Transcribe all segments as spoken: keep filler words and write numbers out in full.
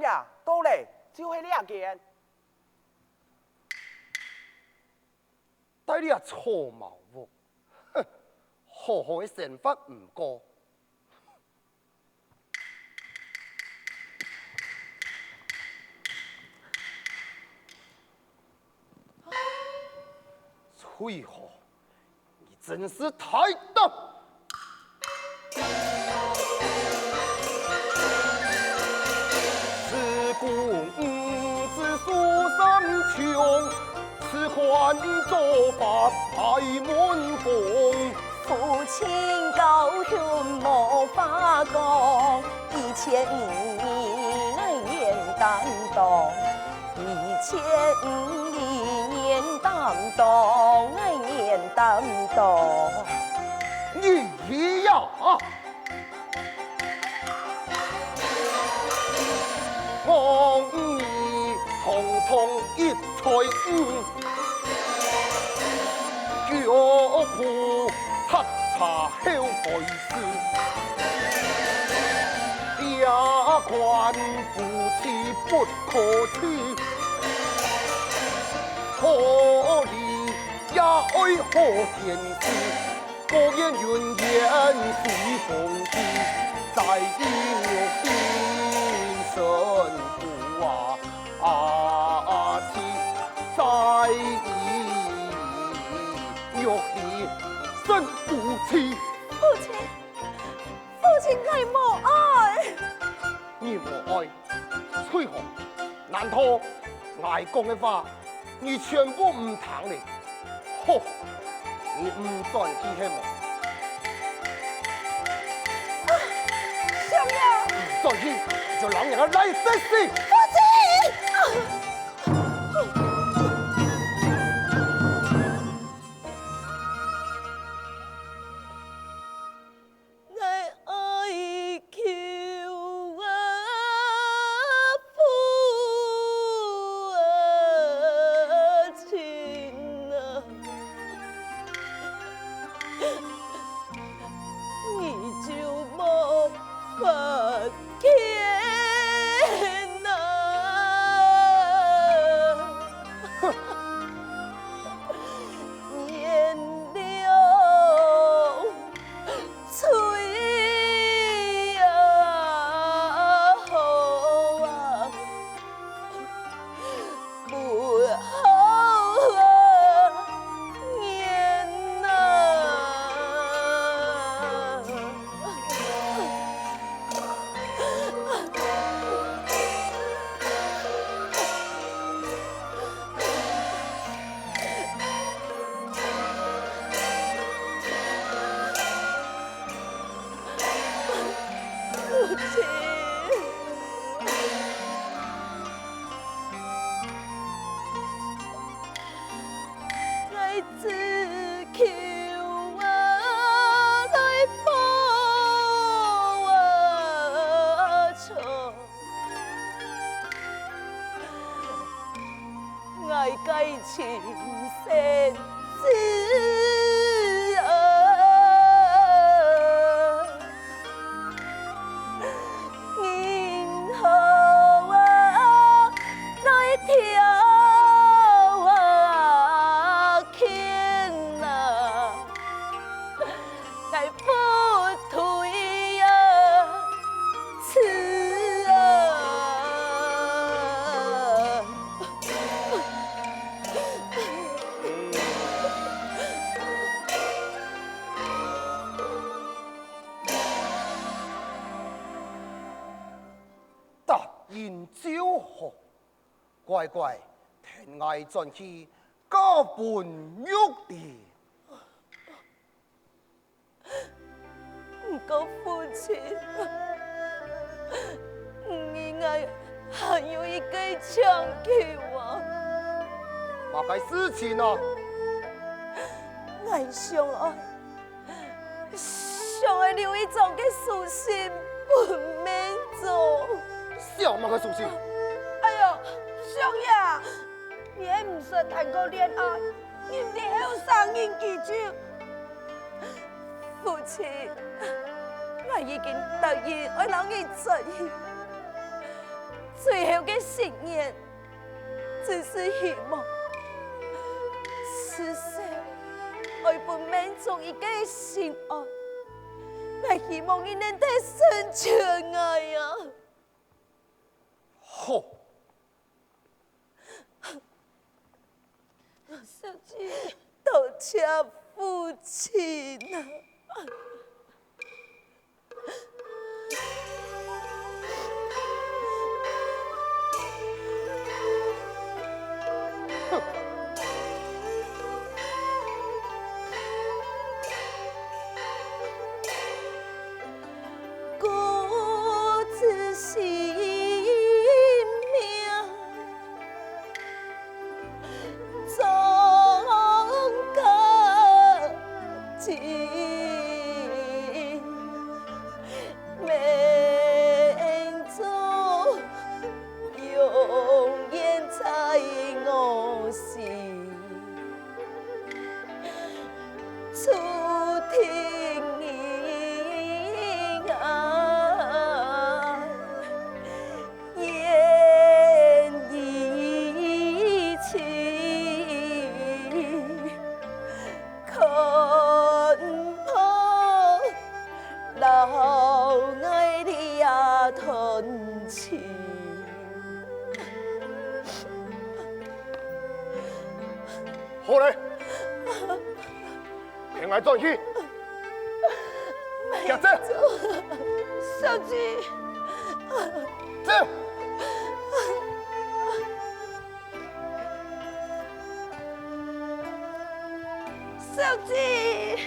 呀，到咧，就係這間。在這草茅屋，哼，好好个生活毋過。 翠荷，你真是太大！自古女子苏三穷，此番做法排门风。 父亲教训无话讲，一千五你来严担当，一千五你严担当，来严担当。你呀！ 我与你通通一岁五，脚步踏差后悔事，这款夫妻不可娶，可怜也爱好天时。 果然云烟随风去，在意玉林深不啊，啊，妻，在意玉林深不妻。父亲，父亲，𠊎無愛。你無愛， 翠荷，難道𠊎講个話，你全部毋聽咧？吼，你毋轉去係無？啊，相爺！毋轉去，就摎人家來殺死！父親！啊！ 𠊎哀求啊，父啊，親啊，你就無法见啊！哼！念了 吹啊，好啊，不好啊，念啊。 父亲，𠊎只求啊，來報啊仇。 𠊎个親生子啊，你好啊，來跳啊，牽啊！ 𠊎不退啊，死啊！答應就好，乖乖跈𠊎轉去嫁分玉帝。 毋過父親，你，𠊎還有一個請求啊！麼个事情啊？𠊎想愛，想愛留一張个書信分明珠。寫麼个書信？哎喲，相爺，你係毋識談過戀愛， 人在後生人記住。父親，𠊎已經答應愛摎你轉去，最後个心願，只係希望，至少愛分命中一個心安。𠊎希望你能得成全𠊎啊！好。小姐，多謝父親啊！ 好咧，𢯭𠊎轉去。行，走。小姐。走。小姐。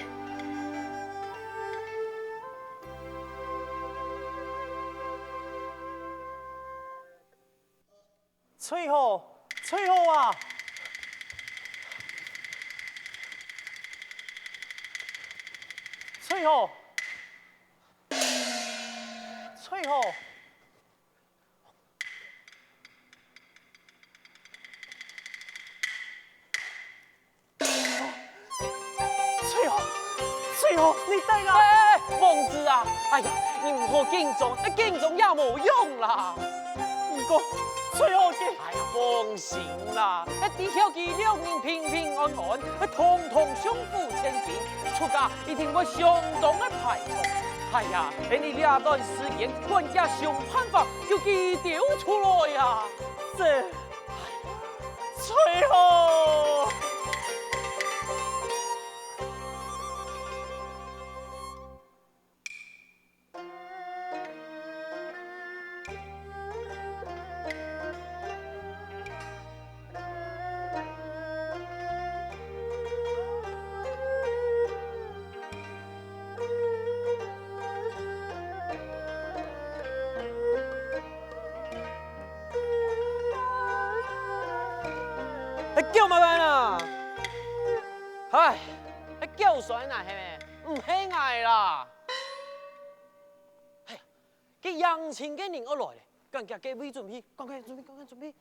翠荷，翠荷啊！翠荷，翠荷！ 翠荷，翠荷，你在哪？哎，王子啊，哎呀，你毋好緊張，緊張也無用啦。毋過，翠荷佢……哎呀，放心啦，這地球佢兩人平平安安，統統相府千金，出嫁一定會相當个快樂。哎呀，你這段時間，管家想辦法，就佢兜出來呀。這 最好。哎，狗麼个啊？嗨，哎，狗孫啊，係咩？毋係𠊎啦。哎呀，該迎親个人愛來咧，趕緊該位準備，趕緊準備，趕緊準備。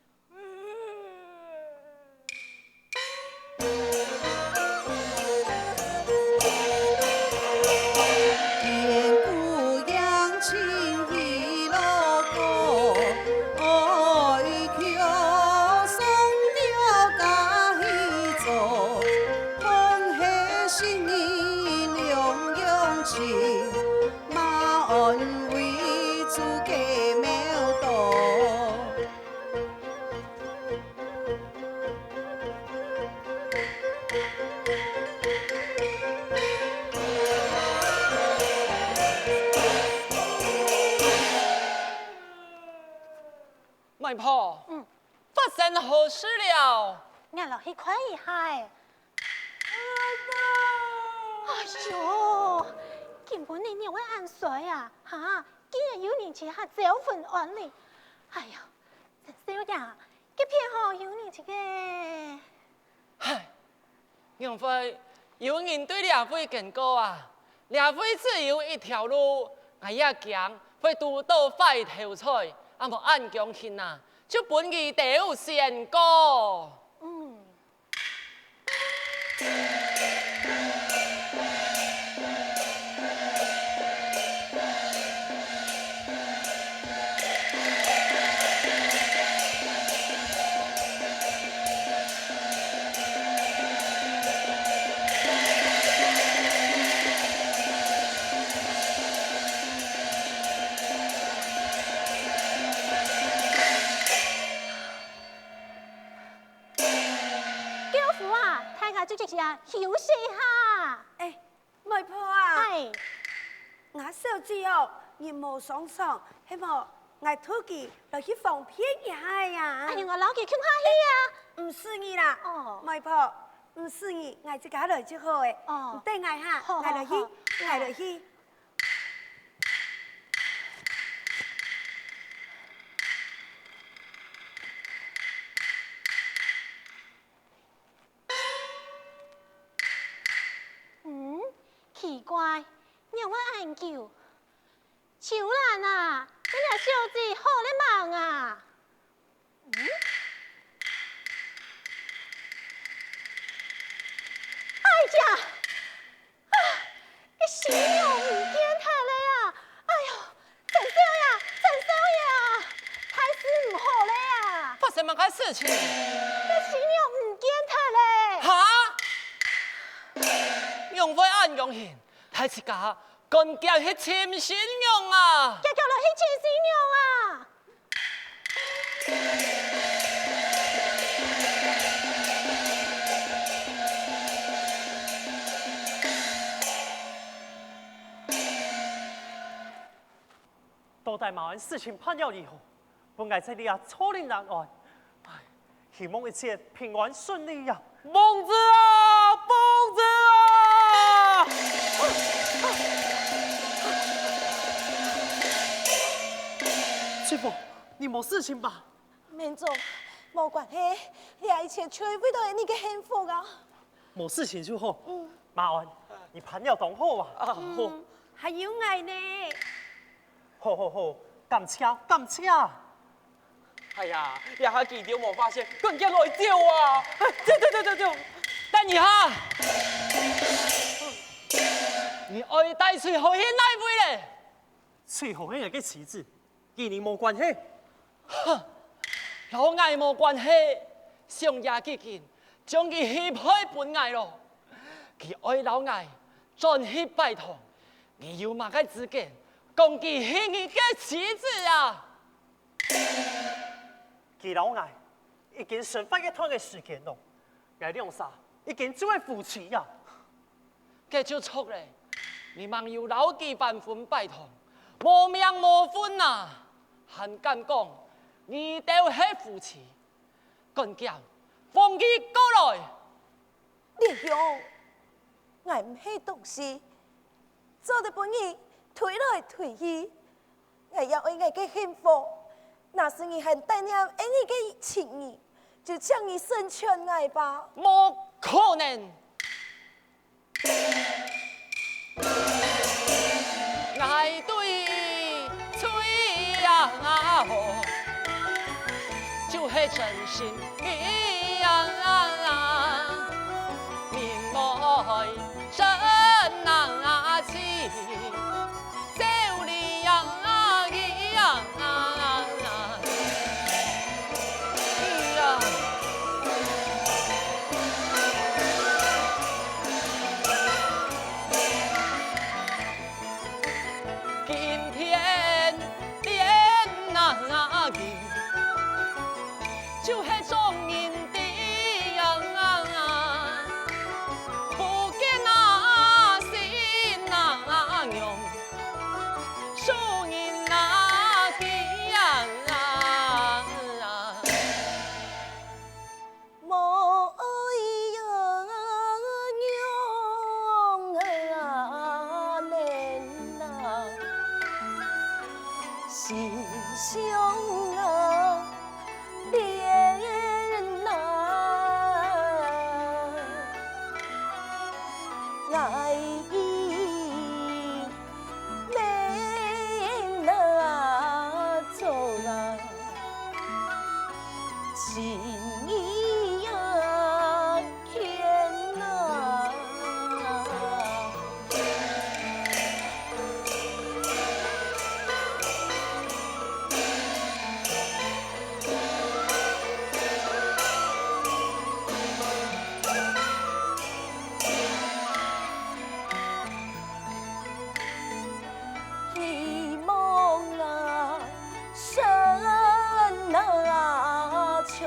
媒婆，嗯。發生何事了？𠊎來去看一下仔。哎喲，今晡日仰會恁衰啊？哈，竟然有人在下招魂安靈。哎呀， 陳少爺，該片吼有你一個。唉，仰會有人對這位經過啊？這位只有一條路，𠊎也驚會堵著壞頭菜，啊無恁跈緊啊，就分佢兜先過。嗯。啊！哎，媒婆啊，哎，𠊎小姐哦，人無爽爽，係無？𠊎渡佢來去方便一下呀。哎呀，𠊎摎佢共下去啊。毋使你啦，哦，媒婆，毋使你，𠊎自家來就好誒。哦，你等𠊎哈，好，𠊎來去，好，好。𠊎來去。 嗯，奇怪，仰會恁久？秋蘭啊，你這小姐好了吂啊？嗯？哎呀！ 啊，該新娘毋見忒了啊！哎喲，陳少爺，陳少爺啊，大事毋好了啊！發生麼个事情？該新娘毋見忒了！哈？仰會恁樣形？大自家趕緊去尋新娘啊！遽遽來去尋新娘啊！ 到底麼个事情辦了以後，分𠊎在這坐立難安。唉，希望一切平安順利呀！ 王子啊，王子啊！翠鳳，你無事情吧？明總，無關係，這一切就係為著你个幸福啊。無事情就好。嗯。馬安，你辦了當好啊。啊，好。嗯，還有𠊎呢。好好好，感謝，感謝。 哎呀，這下佢兜無發現，趕緊來走啊！哎，走走走走走！等一下，你愛帶翠鳳去哪位咧？翠鳳係𠊎个妻子，佢你無關係。哼，摎𠊎無關係，想也既經，將佢許配分𠊎囉。佢愛摎𠊎轉去拜堂，你有麼个資格講佢係你个妻子啊？ 佢摎𠊎已經生活一段个時間囉，𠊎兩儕已經做係夫妻啊。該就著咧，你吂有摎佢辦婚拜堂，無名無份啊！還敢講你兜係夫妻，趕緊放佢過來！ 烈陽，𠊎毋係東西，做得分你推來推去。𠊎也愛𠊎个幸福，若是你還帶念恩義个情義，就請你成全𠊎吧。無可能！𠊎對翠鳳啊，就係真心 意啊，明愛真啊情，小李啊，意啊，意啊。 今天點那个，就係眾人知啊，不見那新那娘，受人那欺啊。 無愛呀，娘啊，恁啊，心傷啊，戀啊，𠊎已 恁啊做啊，情義啊牽啊。 希望啊，神啊，全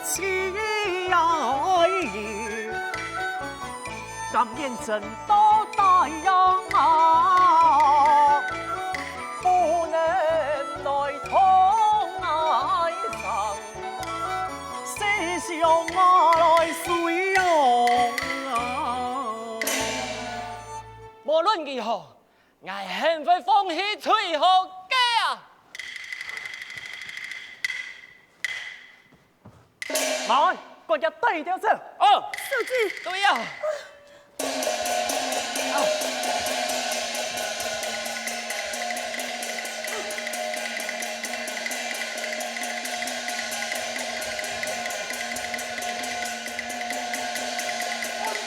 妻哀，甘愿真到大洋啊，不能来同哀伤，西厢啊来水浪啊。无论如何， 𠊎還會放棄最好个啊！慢，趕緊帶佢兜走！哦，小姐。對啊。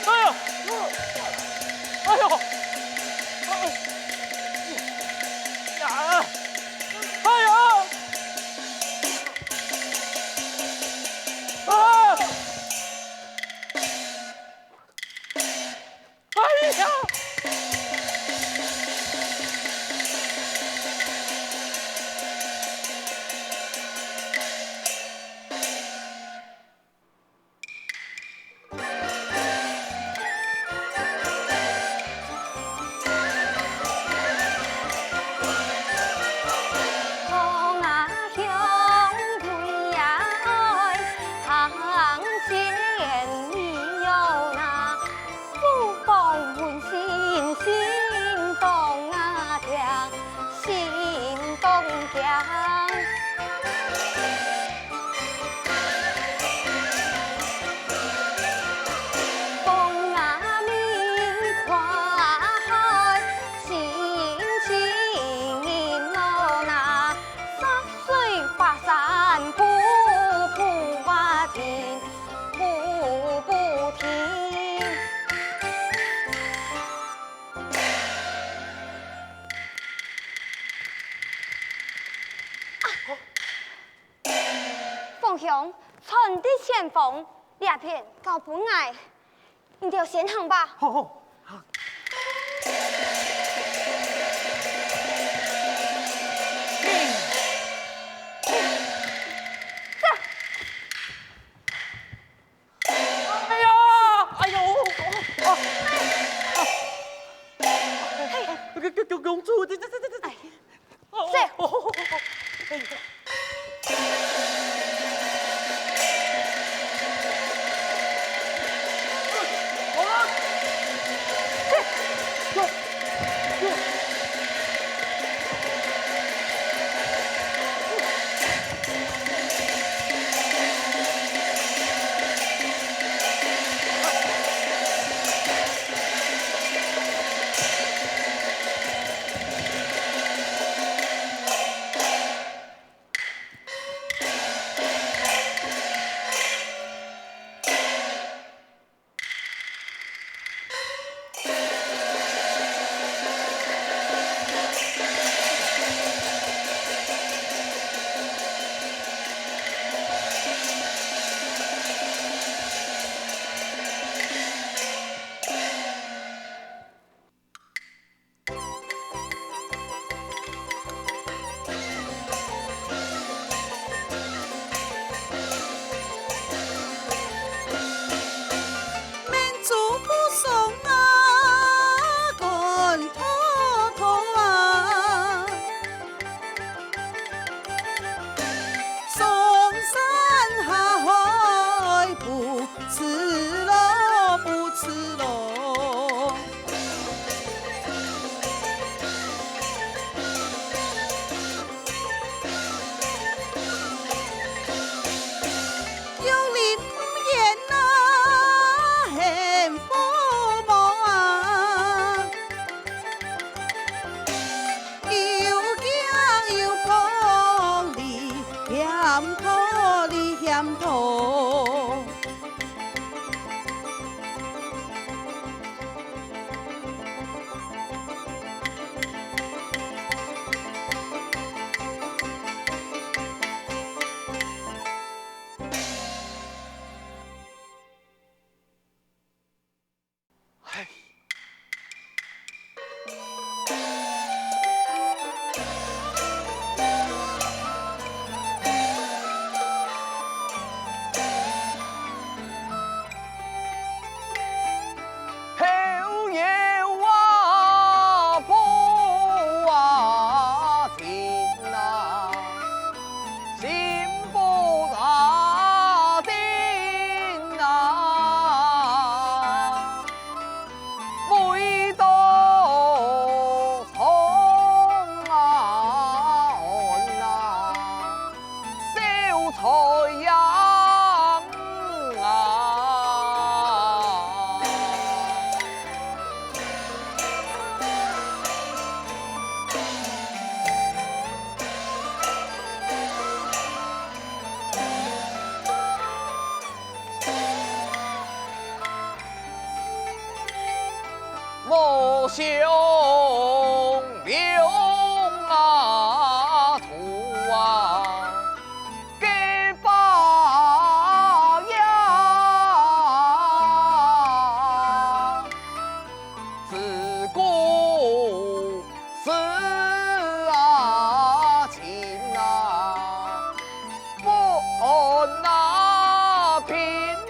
哎呀！哎呦！哎呀！哎呀！啊！哎呀！ 芳香，船在前方，這片交分𠊎，你兜先行吧。好，好。 哎呀，哎呦，哦，哦，哦。嘿，公，公，公主，這，這，這，這，這，哎，哦，這。哦，哦，哦，哎呀。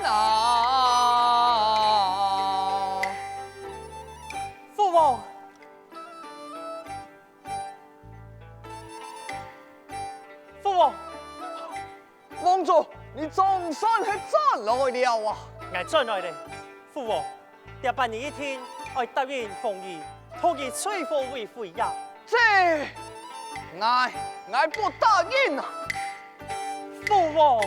啊！父王，父王，王叔，你總算係轉來了啊！𠊎轉來了，父王。 這擺你一定愛答應紅兒，討佢娶婦為妃呀。這，𠊎，𠊎不答應啊！父王！